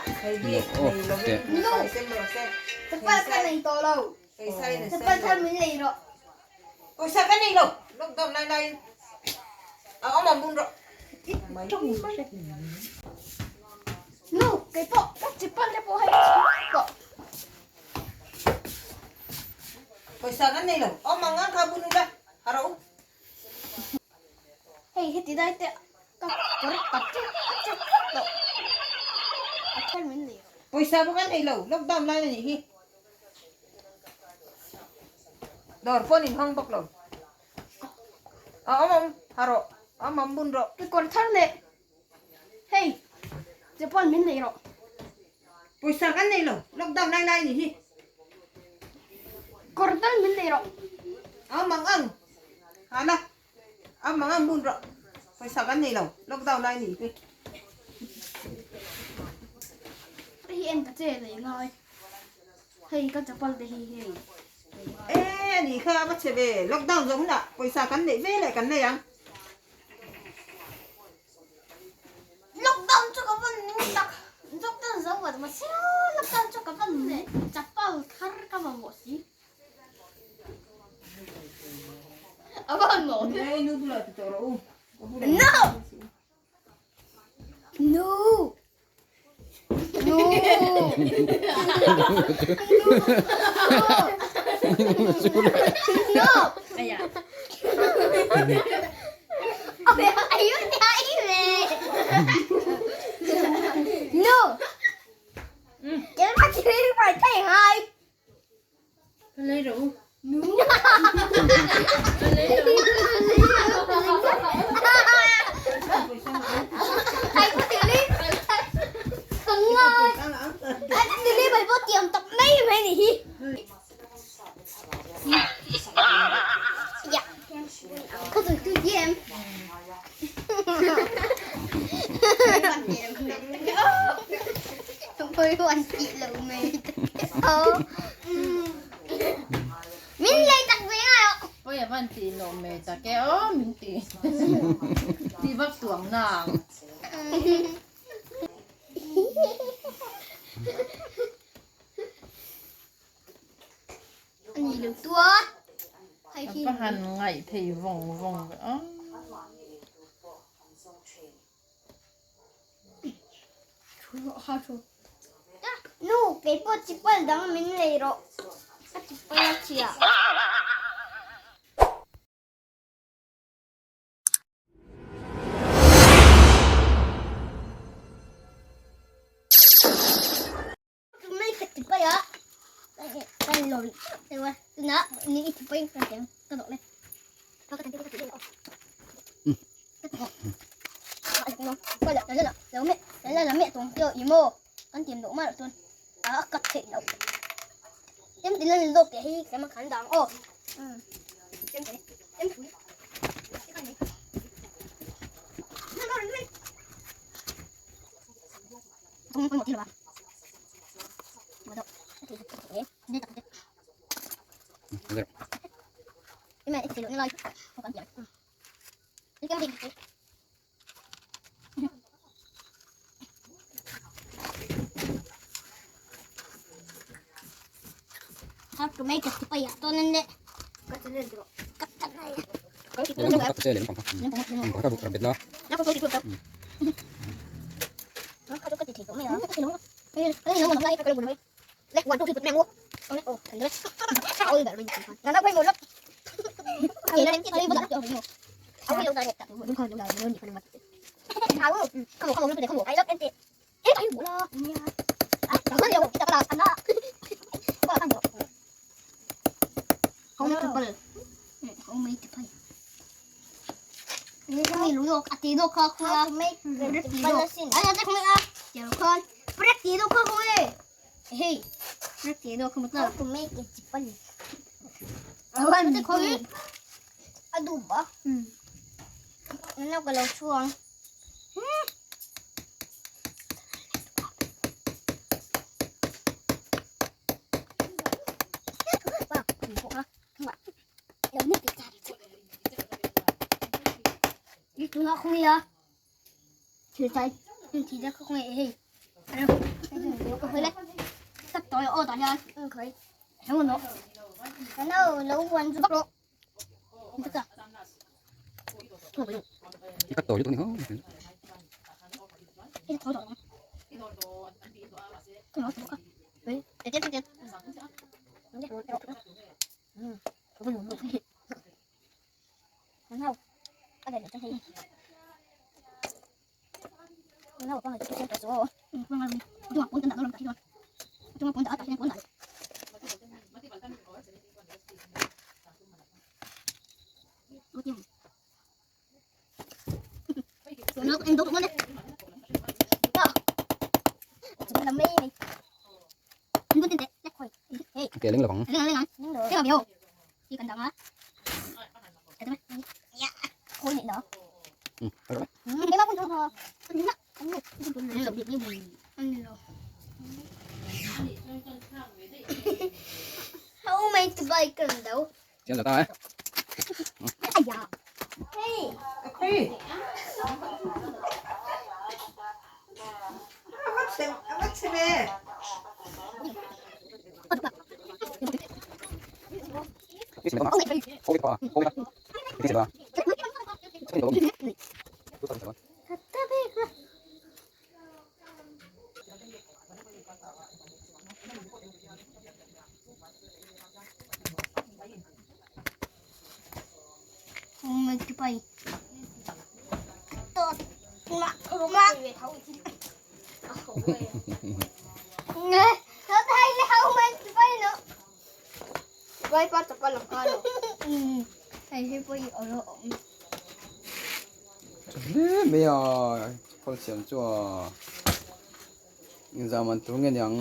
Off teh. Hei heti dai te ka kawr tak chu a che tlat tawh a thar min nei lo. Pawisa pawh kan nei lo lockdown lai a nih hi dawr pawh an inhawng bawk lo a awm awm ha rawh a awm awm bun rawh. Ka kawr thar leh hei Japan min nei rawh. Pawisa kan nei lo lockdown lai lai a nih hi. Kawr tal min nei rawh. A awm ang ang ha la. A mang ang bun rawh. Pawisa kan nei lo. Lockdown lai ni hi. Te hi en ta che lei ngai. Hei ka chapal te hi hei. E ani kha a va che ve. Lockdown zawh hunah pawisa kan neih ve leh kan nei ang. Lockdown chu ka van ning tak. Lockdown zo vat mahse lockdown chu ka van chapal thar ka mamawh si. No! No! No! No! No! Lấy rượu. Thầy có tiểu ly. Cứng ơi. Anh tiểu ly bởi vô tiệm tập mấy mấy này. Dạ. Có từ từ em. Tôi hoàn chị lẩu mày. Ờ. Min lấy tặng với ai ạ? Ôi à van ti no me ta ke o min ti. Ti vak tuang nang. Anh gì được tuốt. Hay khi Ka han ngai thei vong vong ve a. Nu, kei pawh chipal dang min lei rawh. A chipal a chhia. Mai ka chipal a. Kan lawm deuh a. Tunah ni i chipal ka tiang ka dawh le. Ke leng lovang. Chian là ta ấy. A va chhe ve. Hle mai a phal siam chu a inzam an tur nge niang.